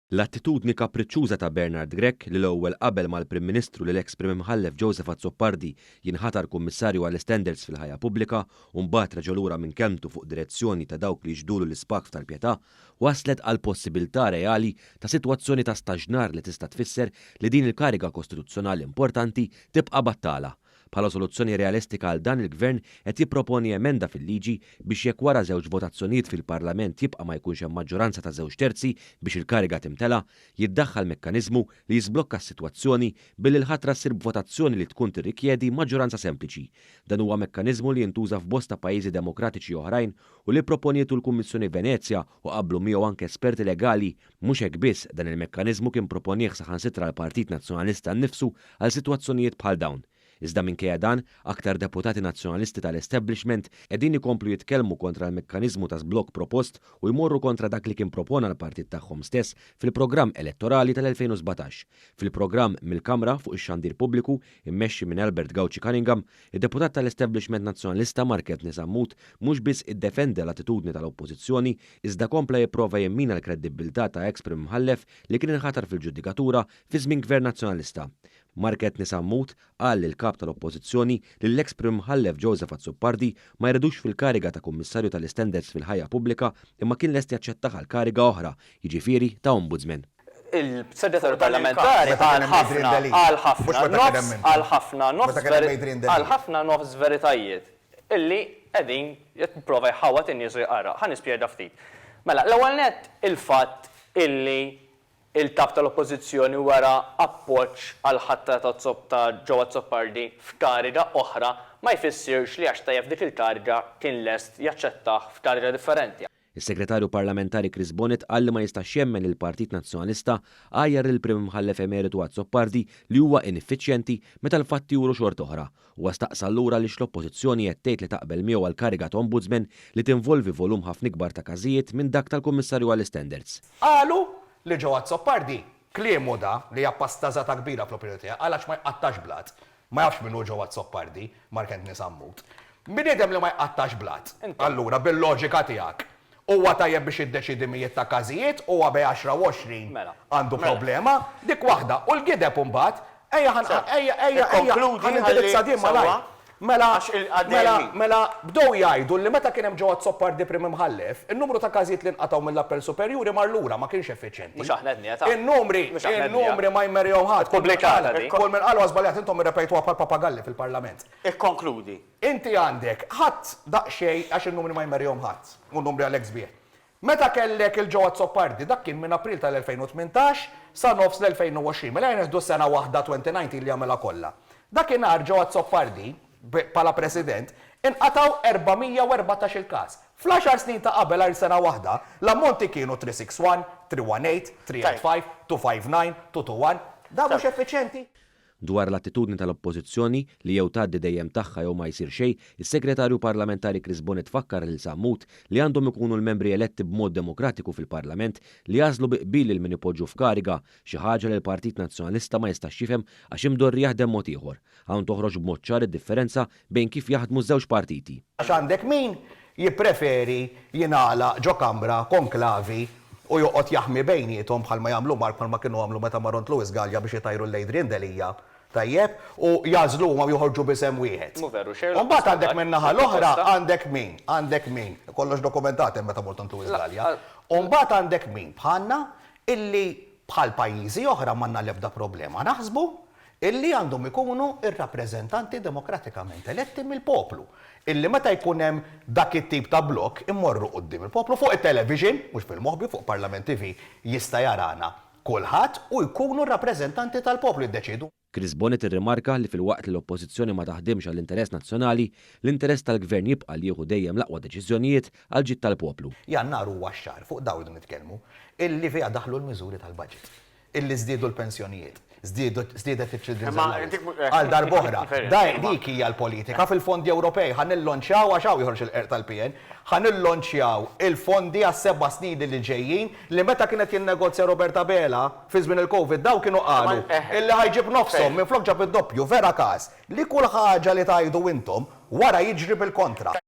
L-attitudni kapriċċuża ta' Bernard Grech li l-ewwel qabel mal-Prim Ministru li l-eks Prim Imħallef Joseph Azzopardi jinħatar Kummissarju għall-Istandards fil-Ħajja Pubblika u mbagħad reġa' lura minn kelmtu fuq direzzjoni ta' dawk li jixhdulu l-ispag f'tal-Pietà wasslet għall-possibilità reali ta' sitwazzjoni ta' staġnar li tista' tfisser li din il-kariga kostituzzjonali importanti tibqa' battala. Bħala soluzzjoni realistika għal dan il-Gvern qed jipproponi emenda fil-liġi biex jekk wara żewġ votazzjonijiet fil-Parlament jibqa' ma jkunx hemm maġġoranza ta' żewġ terzi biex il-kariga timtela, jiddaħħal mekkaniżmu li jiżblokka s-sitwazzjoni billi l-ħatra ssir b'votazzjoni li tkun tirrikjedi maġġoranza sempliċi. Dan huwa mekkaniżmu li jintuża f'bosta pajjiżi demokratiċi oħrajn u li pproponietu l-Kummissjoni Venezja u qablu miegħu anke esperti legali. Mhux hekk biss, dan il-mekkaniżmu kien proponieh saħansitra l-Partit Nazzjonalista nnifsu għal sitwazzjonijiet bħal dawn. Iżda minkejja dan, aktar deputati Nazzjonalisti tal-establishment qegħdin ikomplu jitkellmu kontra l-mekkaniżmu ta' żblokk propost u jmorru kontra dak li kien propona l-partit tagħhom stess fil-programm elettorali tal-2017. Fil-programm Mill-Kamra fuq ix-xandir pubbliku, immexxi minn Albert Gauci Cunningham, Id-deputat tal-establishment Nazzjonalista Mark Anthony Sammut mhux biss iddefenda l-attitudni tal-Oppożizzjoni iżda kompla jipprova jimmina l-kredibbiltà ta' eks Prim Imħallef li kien inħatar fil-ġudikatura fi żmien Gvern Nazzjonalista. Mark Anthony Sammut qal lill-Kap tal-Oppożizzjoni li l-eks Prim Imħallef Joseph Azzopardi ma jridux fil-kariga ta' Kummissarju tal-Istandards fil-Ħajja Pubblika imma kien lest jaċċettah għal kariga oħra, jiġifieri ta' Ombudsman. Il-Segretarju Parlamentari qal ħafna, qal ħafna, nofs, qal ħafna, nofs, qal ħafna nofs veritajiet illi qegħdin jipprova jħawwad in-nies u jqarraq. Ħa nispjega ftit. Mela, l-ewwel nett il-fatt illi il-Kap tal-Oppożizzjoni wera appoġġ għall-ħatra ta' ta' Joe Azzopardi f'kariga oħra ma jfissirx li għax tajjeb f'dik il-kariga kien lest jaċċettah f'kariga differenti. Is-Segretarju Parlamentari Chris Bonett qal li ma jistax jemmen li l-Partit Nazzjonalista għajjar lill-Prim Imħallef Emeritu Azzopardi li huwa ineffiċjenti meta l-fatti juru xort'oħra. Huwa staqsa allura għaliex l-Oppożizzjoni qed tgħid li taqbel miegħu għall-kariga ta' Ombudsman li tinvolvi volum ħafna ikbar ta' każijiet minn dak tal-Kummissarju għall-Istandards. Qalu li Joe Azzopardi, kliemu da, li hija pastażata kbira fl-opinjoni tiegħi, qal għax ma jqattax blat. Ma jafx min hu Joe Azzopardi, Mark Anthony Sammut. Bniedem li ma jqattax blat, allura bil-loġika tiegħek, huwa tajjeb biex jiddeċiedi mijiet ta' każijiet, huwa bejn għaxra u 20 għandu problema, dik waħda. U l-gideb imbagħad, ejja ħa ejja ejja ejja ħa nindirizza din malajr. Mela, mela, mela, bdew jgħidu li meta kien hemm Joe Azzopardi Prim Imħallef, in-numru ta' każijiet li nqatgħu mill-Appell Superjuri mar lura, ma kienx effiċjenti. In-numri, in-numri ma jmerihom ħadd. Kull min qal huwa żbaljat, intom irrepejtuha bħal papagalli fil-Parlament. Ikkonkludi. Inti għandek, ħadd daqsxejn, għax in-numri ma jmerihom ħadd, u n-numri għalhekk sbieħ. Meta kellek il Joe Azzopardi, dak kien minn April tal-2018 sa nofs l-2020, mela ejja nieħdu sena waħda 2019 li għamilha kollha. Dakinhar Joe Azzopardi, bħala President, inqatgħu 414 il-każ. Fl-għaxar snin ta' qabel għajr sena waħda, l-ammonti kienu 361, 318, 385, 259, 221. Dan mhux effiċjenti? Dwar l-attitudni tal-Oppożizzjoni, li jew tgħaddi dejjem tagħha jew ma jsir xejn, is-Segretarju Parlamentari Chris Bonett fakkar lil Sammut li għandhom ikunu l-membri eletti b'mod demokratiku fil-Parlament li jagħżlu bi qbil lil min ipoġġu f'kariga, xi ħaġa li l-Partit Nazzjonalista ma jistax jifhem għax imdorri jaħdem mod ieħor. Hawn toħroġ b'mod ċar id-differenza bejn kif jaħdmu ż-żewġ partiti. Għax għandek min jippreferi jingħalaq ġo kamra konklavi u joqgħod jaħmi bejniethom bħalma jagħmlu Mark bħalma kienu għamlu meta mar għand Louis Galea biex itajru lil Adrian Delia, tajjeb, u jagħżlu huma u joħorġu b'isem wieħed. Mhu veru xejn U mbagħad għandek min-naħa l-oħra għandek min, għandek min, kollox dokumentat hemm meta mort għand Louis Galea, u mbagħad għandek min bħalna illi bħal pajjiżi oħra m'għandna l-ebda problema naħsbu illi għandhom ikunu r-rappreżentanti demokratikament eletti mill-poplu, illi meta jkun hemm dak it-tip ta' blokk immorru quddiem il-poplu fuq it-television, mhux bil-moħbi, fuq Parlament TV jista' jarana kulħadd u jkunu r-rappreżentanti tal-poplu jiddeċiedu. Chris Bonett irrimarka li filwaqt li l-Oppożizzjoni ma taħdimx għall-interess nazzjonali, l-interess tal-Gvern jibqa' li jieħu dejjem l-aqwa deċiżjonijiet għall-ġid tal-poplu. Jannar huwa x-xahar, fuq dawn irridu nitkellmu, illi fiha daħlu l-miżuri tal-budget. Illi żdiedu l-pensjonijiet, żdiedu, żdiedet iċ-children's allowance. Għal darb'oħra, dik hija l-politika fil-fondi Ewropej. Ħa nillonċjaw, għax hawn joħroġ il-qerq tal-PN, ħa nillonċjaw il-fondi għas-seba' snin li ġejjin li meta kien qed jinnegozja Robert Abela fi żmien il-Covid dawn kienu qalu illi ħa jġib nofshom, minflok ġab id-doppju. Vera każ li kull ħaġa li tgħidu intom wara jiġri bil-kontra.